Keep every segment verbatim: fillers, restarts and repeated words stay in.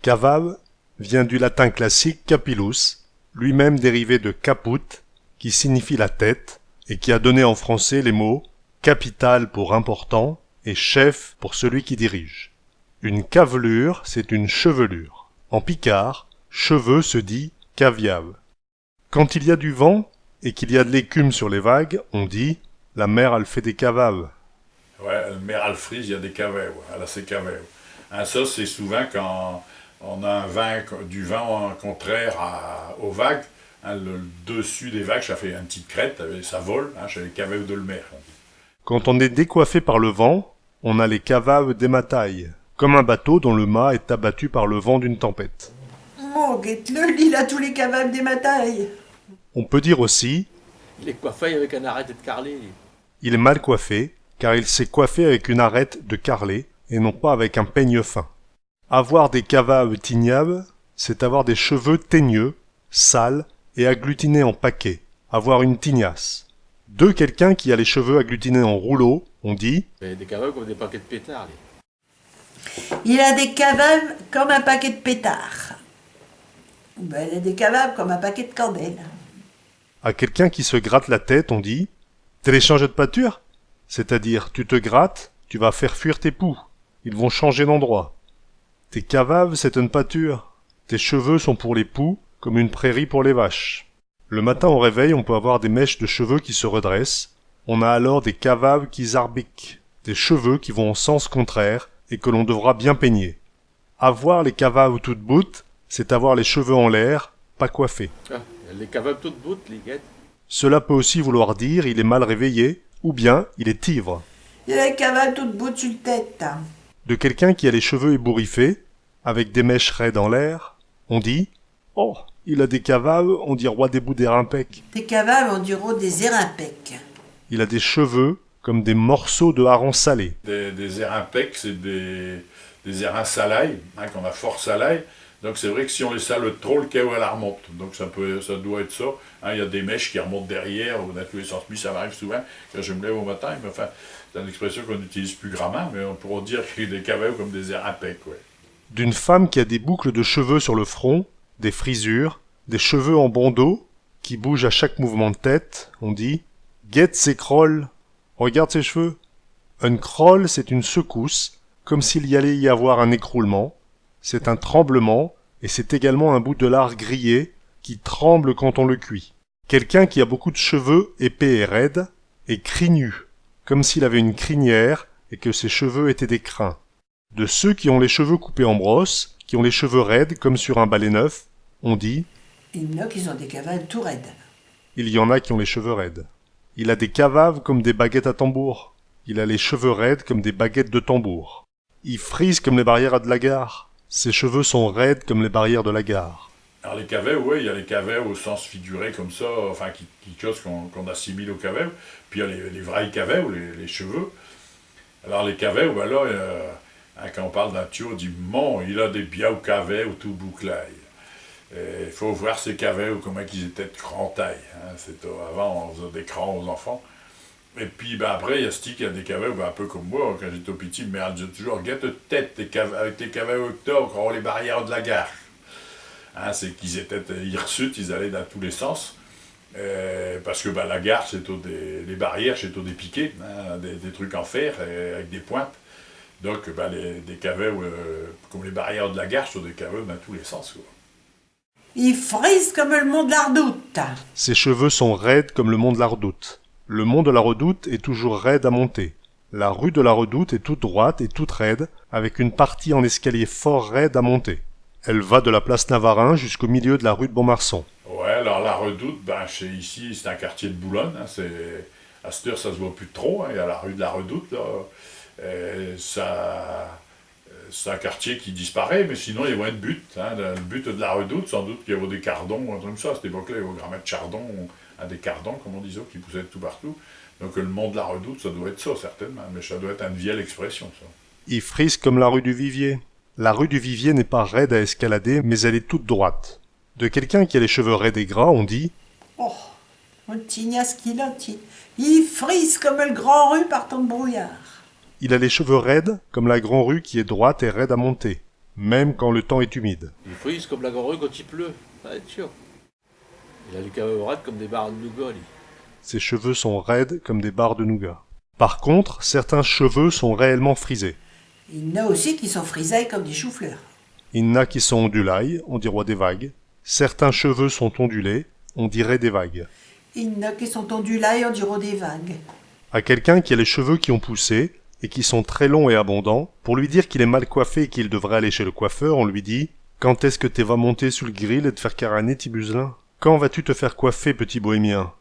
Caveu vient du latin classique capillus, lui-même dérivé de caput, qui signifie la tête, et qui a donné en français les mots capital pour important et chef pour celui qui dirige. Une cavelure, c'est une chevelure. En picard, cheveu se dit caviau. Quand il y a du vent et qu'il y a de l'écume sur les vagues, on dit : « La mer al fait des caveux. » Ouais, la mer al frise, il y a des caveux, elle a ses caveux. Hein, ça, c'est souvent quand on a un vent, du vent contraire à- aux vagues. Hein, le, le dessus des vagues, ça fait une petite crête, ça vole, hein, c'est les caveux de la mer, on dit. Quand on est décoiffé par le vent, on a les caveux dématais, comme un bateau dont le mât est abattu par le vent d'une tempête. Oh, guette-le, il a tous les caveux dématais. On peut dire aussi : « Il est coiffé avec un arête de carlet. » Il est mal coiffé, car il s'est coiffé avec une arête de carlet, et non pas avec un peigne fin. Avoir des caveux tigneux, c'est avoir des cheveux teigneux, sales et agglutinés en paquets, avoir une tignasse. De quelqu'un qui a les cheveux agglutinés en rouleaux, on dit : « Il a des caveux comme des paquets de pétards, lui. » Il a des caveux comme un paquet de pétards. Ou ben, il a des caveux comme un paquet de candelles. À quelqu'un qui se gratte la tête, on dit : « Te les changes de pâture ? » C'est-à-dire, tu te grattes, tu vas faire fuir tes poux. Ils vont changer d'endroit. Tes caveux, c'est une pâture. Tes cheveux sont pour les poux, comme une prairie pour les vaches. Le matin au réveil, on peut avoir des mèches de cheveux qui se redressent. On a alors des caveux qui s'arbiquent, des cheveux qui vont en sens contraire et que l'on devra bien peigner. Avoir les caveux tout debout, c'est avoir les cheveux en l'air, pas coiffés. Ah, les caveux tout debout, les guettes. Cela peut aussi vouloir dire : « Il est mal réveillé », ou bien : « Il est ivre. » Il a les caveux tout debout sur la tête. De quelqu'un qui a les cheveux ébouriffés, avec des mèches raides en l'air, on dit : « Oh, il a des caveux, on diroit des bouts d'haricots. » Des caveux, on diroit des haricots. Il a des cheveux comme des morceaux de hareng salé. Des, des haricots, c'est des, des harengs salés, hein, qu'on a fort salés. Donc c'est vrai que si on les sale trop, le caveu, elle remonte. Donc ça peut, ça doit être ça. Hein, il y a des mèches qui remontent derrière, ou dans tous les sens. Moi, ça m'arrive souvent quand je me lève au matin, mais enfin, c'est une expression qu'on n'utilise plus grammaire, mais on pourrait dire qu'il y a des caveux comme des haricots, ouais. D'une femme qui a des boucles de cheveux sur le front, des frisures, des cheveux en bandeaux, qui bougent à chaque mouvement de tête, on dit : « Guette ses crolles, regarde ses cheveux. » Une crolle, c'est une secousse, comme s'il y allait y avoir un écroulement. C'est un tremblement, et c'est également un bout de lard grillé qui tremble quand on le cuit. Quelqu'un qui a beaucoup de cheveux épais et raides est crinu, comme s'il avait une crinière et que ses cheveux étaient des crins. De ceux qui ont les cheveux coupés en brosse, qui ont les cheveux raides comme sur un balai neuf, on dit : « Il y en a qui ont des caveux tout raides. » Il y en a qui ont les cheveux raides. Il a des caveux comme des baguettes à tambour. Il a les cheveux raides comme des baguettes de tambour. I frise comme les barrières de la gare. Ses cheveux sont raides comme les barrières de la gare. Alors les caveux, oui, il y a les caveux au sens figuré comme ça, enfin, qui, qui chose qu'on qu'on assimile aux caveux. Puis il y a les, les vrais caveux, les, les cheveux. Alors les caveux, ben là, euh, hein, quand on parle d'un tiot, on dit : « Mon, il a des biaux caveux tout bouclés. » Et il faut voir ces caveux, comment qu'ils étaient de grande taille, hein. C'est, euh, avant, on faisait des crans aux enfants. Et puis, ben, après, il y a ch'ti qui a des caveux, ben, un peu comme moi, quand j'étais au petit, mais on disait toujours : « Guette tête, tes caveux, avec tes caveux octobre, on les barrières de la gare. » Hein, c'est qu'ils étaient hirsutes, ils allaient dans tous les sens. Euh, parce que, ben, la gare, c'est tout des, les barrières, c'est tout des piquets, hein, des, des trucs en fer et avec des pointes. Donc, ben, les, des caveux, euh, comme les barrières de la gare, sont des caveux dans tous les sens, quoi. I frise comme le mont de la Redoute. Ses cheveux sont raides comme le mont de la Redoute. Le mont de la Redoute est toujours raide à monter. La rue de la Redoute est toute droite et toute raide, avec une partie en escalier fort raide à monter. Elle va de la place Navarin jusqu'au milieu de la rue de Bontmarsan. Ouais, alors la Redoute, ben, c'est ici, c'est un quartier de Boulogne, hein, c'est, à cette heure, ça se voit plus trop, hein, il y a la rue de la Redoute, là. Euh, ça, Euh, c'est un quartier qui disparaît, mais sinon, il y avait une butte, hein, la, la butte de la Redoute, sans doute qu'il y avait des cardons ou un truc comme ça. À cette époque-là, il y avait vraiment de chardons, hein, des cardons, comme on disait, qui poussaient de tout partout. Donc, le mont de la Redoute, ça doit être ça, certainement, mais ça doit être une vieille expression, ça. I frise comme la rue du Vivier. La rue du Vivier n'est pas raide à escalader, mais elle est toute droite. De quelqu'un qui a les cheveux raides et gras, on dit : « Oh, un tignasse qu'il a, ti. I frise comme le Grand-Rue partant de Brouillard. » Il a les cheveux raides, comme la Grand-Rue qui est droite et raide à monter. même quand le temps est humide. I frise comme la gorue quand i pleut, ça, ch'est sûr. Il a les caveux raides comme des barres de nougat, li. Ses cheveux sont raides comme des barres de nougat. Par contre, certains cheveux sont réellement frisés. I n'a aussi qui sont frisés comme des choux-fleurs. I n'a qui sont ondulés, on dirot des vagues. Certains cheveux sont ondulés, on dirait des vagues. I n'a qui sont ondulés, on dirot des vagues. À quelqu'un qui a les cheveux qui ont poussé, et qui sont très longs et abondants, pour lui dire qu'il est mal coiffé et qu'il devrait aller chez le coiffeur, on lui dit : « Quand est-ce que te vas monter sur le grill et te faire caréner, ti buzelin ? Quand vas-tu te faire coiffer, petit bohémien ? »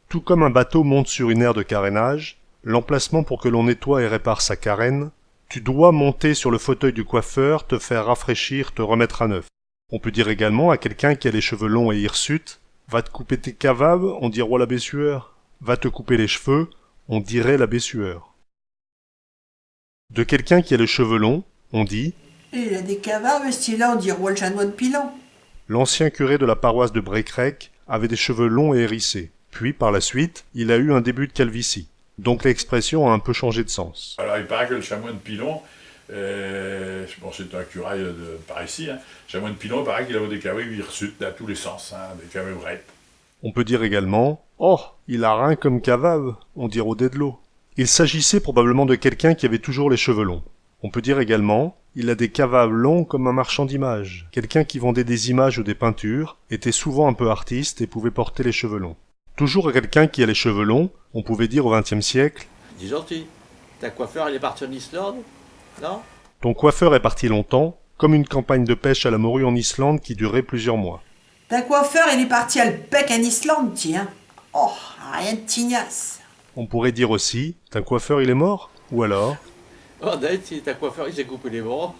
Tout comme un bateau monte sur une aire de carénage, l'emplacement pour que l'on nettoie et répare sa carène, tu dois monter sur le fauteuil du coiffeur, te faire rafraîchir, te remettre à neuf. On peut dire également à quelqu'un qui a les cheveux longs et hirsutes : « Va te couper tes caveux, on dirot l'abbé Sueur. » Va te couper les cheveux, on dirait l'abbé Sueur. De quelqu'un qui a les cheveux longs, on dit : Il a des caveux, mais style-là, on dirot le chanoine Pilon. L'ancien curé de la paroisse de Brécrec avait des cheveux longs et hérissés. Puis, par la suite, il a eu un début de calvitie. Donc l'expression a un peu changé de sens. Alors, il paraît que le chanoine Pilon, euh, bon, c'est un curé de, par ici, hein. Le chanoine Pilon, il paraît qu'il avait des caveux hirsuts dans tous les sens, hein, des caveux raides. On peut dire également : « Oh, il a rin comme caveux, on dirot des dlos. » Il s'agissait probablement de quelqu'un qui avait toujours les cheveux longs. On peut dire également : « Il a des caveux longs comme un marchand d'images. » Quelqu'un qui vendait des images ou des peintures était souvent un peu artiste et pouvait porter les cheveux longs. Toujours à quelqu'un qui a les cheveux longs, on pouvait dire au vingtième siècle : Dis, Jean-Ti, tin coiffeur, il est parti en Islande, non ? « Ton coiffeur est parti longtemps, comme une campagne de pêche à la morue en Islande qui durait plusieurs mois. » Tin coiffeur, il est parti à l'pêque en Islande, tiens. Oh, rien de tignasse. On pourrait dire aussi : « Tin coiffeur, il est mort ? » Ou alors : Oh, d'ailleurs, si tin coiffeur, il s'est coupé les bras.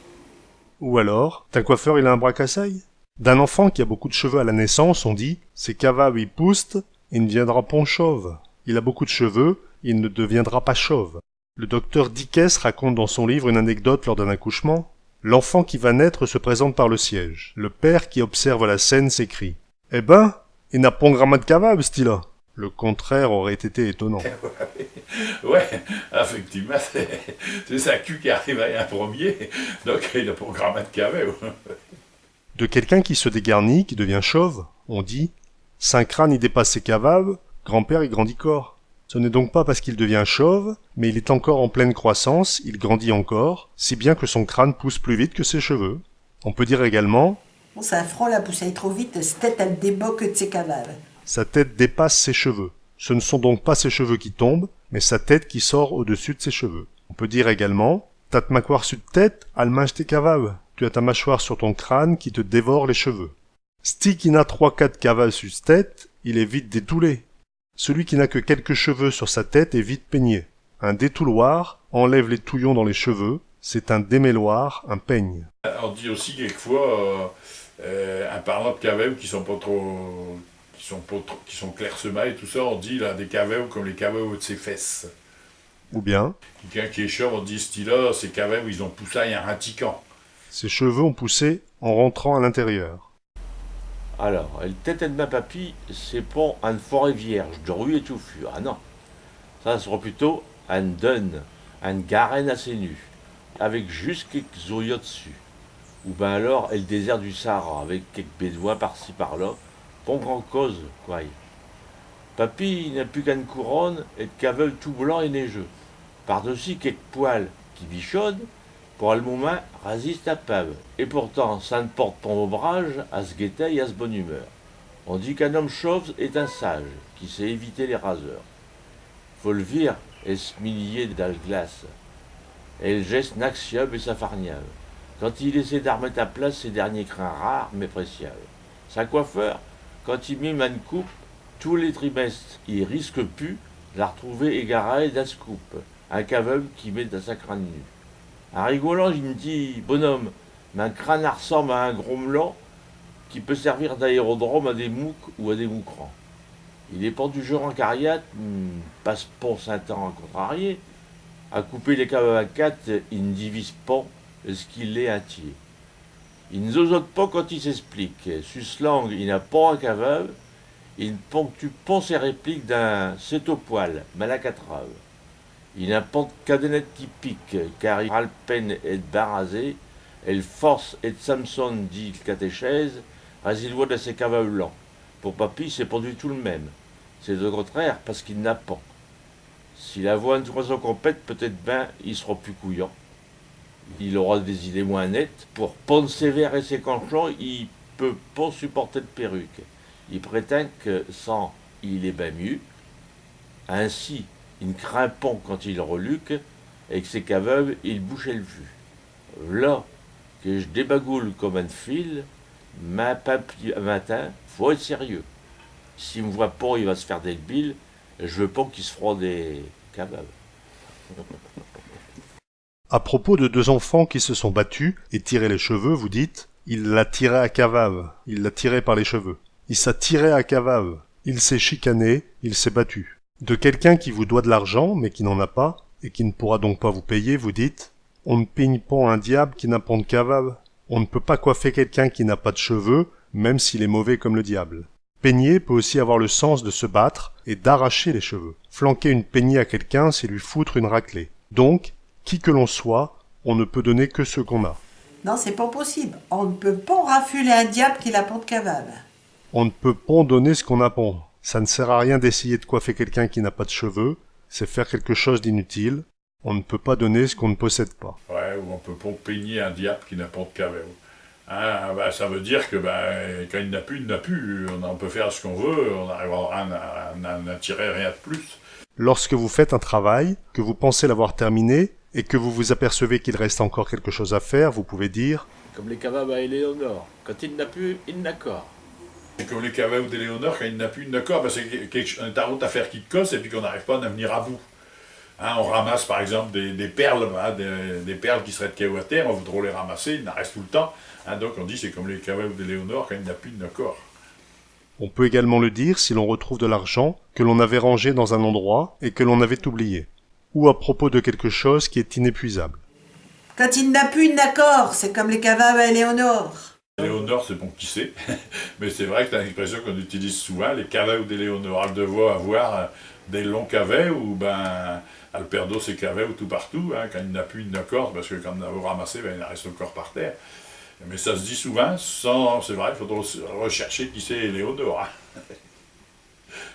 Ou alors : « Tin coiffeur, il a un bras cassé ? » D'un enfant qui a beaucoup de cheveux à la naissance, on dit : « Ses caveux i poussent, i n'viendra pon chauve. » Il a beaucoup de cheveux, il ne deviendra pas chauve. Le docteur Dickès raconte dans son livre une anecdote lors d'un accouchement. L'enfant qui va naître se présente par le siège. Le père qui observe la scène s'écrie : « Eh ben, i n'a pon gramint de caveux, ch'ti-là. » Le contraire aurait été étonnant. Ouais, effectivement, c'est c'est sa queue qui arrive en premier, donc il a pon gramint de caveux. De quelqu'un qui se dégarnit, qui devient chauve, on dit : « Sin crâne i dépasse ses caveux, grand-père i grandit cor. » Ce n'est donc pas parce qu'il devient chauve, mais il est encore en pleine croissance, il grandit encore, si bien que son crâne pousse plus vite que ses cheveux. On peut dire également : Bon, sin front l'a poussé trop vite, s'tête al déboque de ses caveux. « Sa tête dépasse ses cheveux. » Ce ne sont donc pas ses cheveux qui tombent, mais sa tête qui sort au-dessus de ses cheveux. On peut dire également : « T'as t'machoire su t'tête, al minge tes caveux. » Tu as ta mâchoire sur ton crâne qui te dévore les cheveux. « Ch'ti qui n'a trois, quate caveux su s'tête, il est vite détoulé. » Celui qui n'a que quelques cheveux sur sa tête est vite peigné. Un détouloir enlève les touillons dans les cheveux, c'est un démêloir, un peigne. On dit aussi quelquefois, euh, euh, en parlant de caveux qui sont pas trop, qui sont pas trop, qui sont clairsemés et tout ça, on dit, il a des caveux comme les caveux de ses fesses. Ou bien : Quelqu'un qui est chauve, on dit, ch'ti-là, ses caveux, ils ont poussé en rintiquant. « Ses cheveux ont poussé en rentrant à l'intérieur. » Alors, el tétèt ed min papy, ch'est pon eune forêt vierge, drue et touffue, ah non. Cha s'ra putôt eune dune, eune garenne assez nue, avec juste quéques oyats d'sus. Ou ben alors, el désert du Sahara, avec quéques bédouins par-ci par-là, pon grand cose, quoi. Papy n'a pus qu'eune couronne ed caveux tout blancs et neigeux. Par-d'sus quéques poils qui bichonnent, pour el momint, résistent un peu, et pourtant, cha n'porte pon ombrage à s'gaîté et à s'bonne humeur. On dit qu'un homme chauve est un sage, qui sait éviter les raseurs. Faut l'vir, ech milier dins l'glace. El geste n'axiabe et s'infarniabe, quand i essaie d'armette à place ses derniers crins rares mais préciables. Sin coiffeur, quand i mime eune coupe, tous les trimestres, i risque pus d'la r'trouver égarée dins s'coupe, un caveu qu'i met dins sin crâne nu. In rigolant, i m'dit : « Bonhomme, min crâne arsanne à un gros mlan qui peut servir d'aérodrome à des mouques ou à des moucrans. » Il est pon du genre incarriate, hmm, passe pon sin temps à contrarier. À couper les caveux in quate, i n'divise pon, ech qu'il est intier. I n'zozote pon quand i s'explique. Sus s'langue, i n'a pon un caveu. I n'ponctue pon ses répliques d'un « ch'est au poil, mal inquatreu ». I n'a pon d'cadenette qui pique, car i pran l'peine ed bin raser El force ed Samson, dit l'catéchèse, a-j-i l'voie de ses caveux-là. Pour papy, ch'est pas du tout l'même. Ch'est au contraire, parce qu'i n'a pas. S'il avot un troison compète, peut-ête ben i s'rot pus couillon. Il ara des idées moins nettes. Pour pondre ses verres et ses canchons, i peut pas supporter d'perruque. I prétind que sans, il est ben miux. Ainsi, i n'craint pon quand i reluque, et que ses caveux i bouchent el vue. V'là que j'débagoule comme un fil, mais papy, matin, faut ête sérieux. S'i m'voit pas, i va s'faire des biles, j'veux pas qu'i s'froie des caveux. À propos de deux enfants qui se sont battus et tiré les cheveux, vous dites : « I l'a tiré à caveux, il l'a tiré par les cheveux. » I s'ont tiré à caveux, ils s'ont chicanés, ils s'ont battus. De quelqu'un qui vous doit de l'argent, mais qui n'en a pas, et qui ne pourra donc pas vous payer, vous dites : « On n'pigne pon un diabe qui n'a pon d'caveux. » On ne peut pas coiffer quelqu'un qui n'a pas de cheveux, même s'il est mauvais comme le diable. Peigner peut aussi avoir le sens de se battre et d'arracher les cheveux. Flanquer une peignée à quelqu'un, c'est lui foutre une raclée. Donc, qui que l'on soit, on ne peut donner que ce qu'on a. Non, ch'est pas possible. On n'peut pas raffuler un diabe qui n'a pon d'caveux. On ne peut pon donner ce qu'on n'a pon. Ça ne sert à rien d'essayer de coiffer quelqu'un qui n'a pas de cheveux, c'est faire quelque chose d'inutile. On ne peut pas donner ce qu'on ne possède pas. Ouais, ou on peut pas peigner un diabe qui n'a pon d'caveux. Hein, ben, cha veut dire que, ben, quand i n'a pus, i n'a pus. On, on peut faire ce qu'on veut, on n'arrivera à, à, à, à tirer rien de plus. Lorsque vous faites un travail, que vous pensez l'avoir terminé, et que vous vous apercevez qu'il reste encore quelque chose à faire, vous pouvez dire : « Comme les caveux à Éléonore, quand i n'a pus, i n'a cor. » C'est comme les caveux d'Éléonore, quand i n'a pus, i n'a cor. Ben, c'est quelque, un tarot à faire qui cosse et puis qu'on n'arrive pas à en venir à bout. Hein, on ramasse par exemple des, des perles, hein, des, des perles qui seraient tombées à terre, on voudrait les ramasser, i n'in reste tout l'temps. Hein, donc on dit c'est comme les caveux d'Éléonore, quand i n'a pus, i n'a cor. On peut également le dire si l'on retrouve de l'argent que l'on avait rangé dans un endroit et que l'on avait oublié, ou à propos de quelque chose qui est inépuisable. Quand i n'a pus, i n'a cor, ch'est comme les caveux à Éléonore. Éléonore, c'est bon, qui sait. Mais c'est vrai que c'est une expression qu'on utilise souvent, les caveux d'Éléonore. Al devot avoir, euh, des longs caveux, ou ben, al perdot ses caveux tout partout, hein, quand i n'a pus, i n'a cor, parce que quand on a ramassé, ben, i n'in reste cor par terre. Mais ça se dit souvent, sans, c'est vrai, il faudra rechercher qui c'est Éléonore, hein.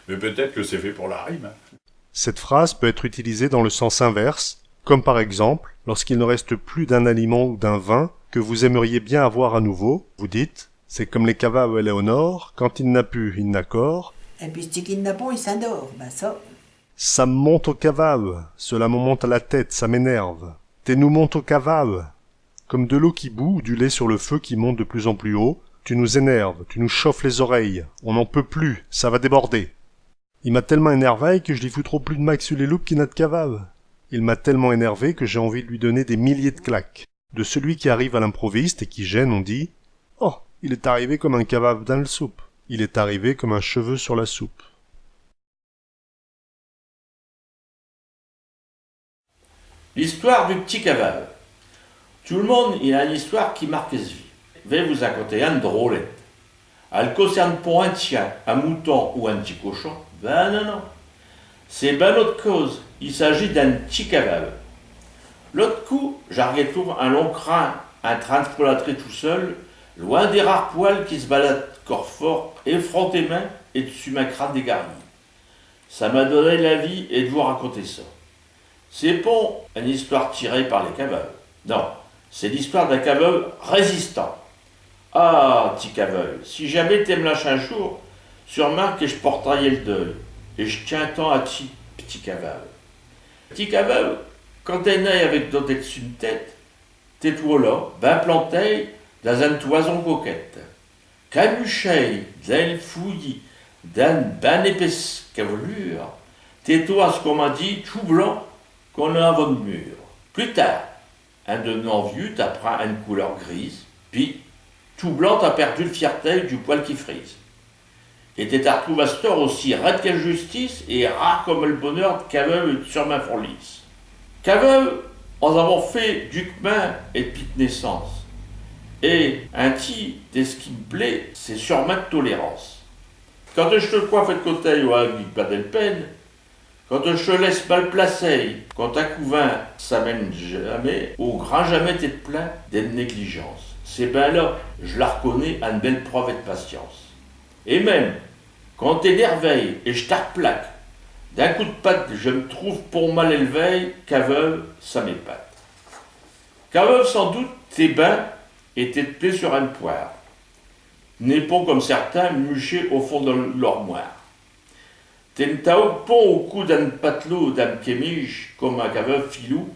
Mais peut-être que c'est fait pour la rime, hein. Cette phrase peut être utilisée dans le sens inverse, comme par exemple, lorsqu'il ne reste plus d'un aliment ou d'un vin que vous aimeriez bien avoir à nouveau, vous dites : « Ch'est comme les caveux à Éléonore, quand i n'a pus, i n'a cor. » Et puis, ch'ti qu'i n'a pon, i s'indort, ben cha. « Cha m'monte aux caveux, cela me monte à la tête, ça m'énerve. Te nous montes aux caveux. Comme de l'eau qui bout ou du lait sur le feu qui monte de plus en plus haut, tu nous énerves, tu nous chauffes les oreilles, on n'en peut plus, ça va déborder. » I m'a tell'mint énervé que j'li foutros pus d'maque su les loupes qu'i n'a d'caveux. Il m'a tell'mint énervé que j'ai envie de lui donner des milliers de claques. De celui qui arrive à l'improviste et qui gêne, on dit : « Oh, il est arrivé comme un caveu dins l'soupe. Il est arrivé comme un cheveu sur la soupe. » L'histoire du p'tit caveu. Tout l'monde i a eune histoire qui marque es' vie. J'vas vous raconter eune drôlette. Al concerne pon un tchien, un mouton ou un p'tit cochon. Ben non, non. Ch'est ben aute cose. I s'agit d'un p'tit caveu. L'aute coup, j'arguettos un long crin in train d'folâtrer tout seu, loin des rares poils qui s'baladent cor fort effrontémint ed su min crâne dégarni. Cha m'a donné l'invie ed vous raconter cha. Ch'est pon eune histoire tirée par les caveux. Non, ch'est l'histoire d'un caveu résistant. Ah, p'tit caveu, si jamais te m'lâches un jour, sûrmint que j'porterai l'deuil, ej tiens tant à ti, p'tit caveu. P'tit caveu, quand t'es né avec d'autes su t'tête, te trouvos là, ben planté dins eune toison coquette. Camuché dins l'fouillis d'eune ben épaisse cavelure, te trouvos, comme in dit, tout blanc comme un vot d'mur. Pus tard, in devenant viux, t'as pris eune couleur grise, pis tout blanc t'as perdu l'fierté du poil qui frise. Et te t'artrouves asteur aussi raide que l'justice et rare comme l'bonheur d'caveu sûrmint fort lisse. Caveu, in avons fait du qu'mint ed p'tite naissance. Et, ainsi, de ch'qui m'plaît, ch'est sûrmint l'tolérance. Quand j'te coiffe ed côté ou à mi, pas d'peine, Quand te laisses mal placer, quand un couvin s'amène jamais, au grand jamais t'es plein d'négligence. Ch'est ben là, j'la r'connais, eune belle preuve ed patience. Et même, quand t'es nervé et j't'arplaque, d'un coup d'patte, j'me trouve pour mal élevé, qu'aveuc, cha m'épate. Qu'aveuc, sans doute, t'es ben et t'es d'plais sur eune poire. N'est pon comme certains muchés au fond de l'armoire. T'es n't'ahoques pon au cou d'un patelot, d'un quémiche, comme un qu'aveuc filou,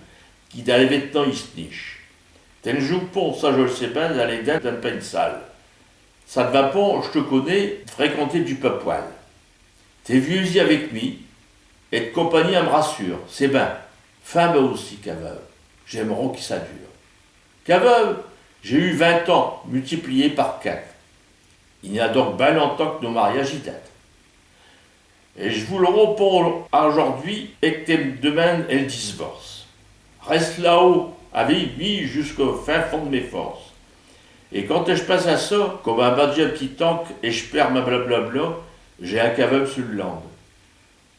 qui dins les vêtements i s'niche. T'es n'jouques pon, cha j'le sais ben, dins les dints d'un pain sale. Cha t'va pon, j'te connais, d'fréquenter du papoil. T'es vieux ichi avec mi, et t'compagnie m'rassure, ch'est ben. Fin ben aussi, qu'aveuc, j'aimeros qu'i s'adure. Qu'aveuc, j'ai eu vingt ans multipliés par quate. I n'a donc ben longtemps qu'no mariage i date. Et j'voudros pon aujourd'hui et qu'te m'demandes el disvorce. Reste là-haut avec mi jusqu'au fin fond d'mes forces. Et quand j'pinse à cha, comme un badieu qui tanque et j'perds ma blablabla, j'ai un qu'aveuc su l'langue.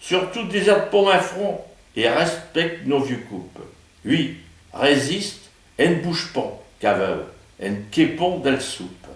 Surtout déserte pon min front et respecte nos vieux coupes. Oui, résiste et n'bouge pon, qu'aveuc, et n'quais pon d'el soupe.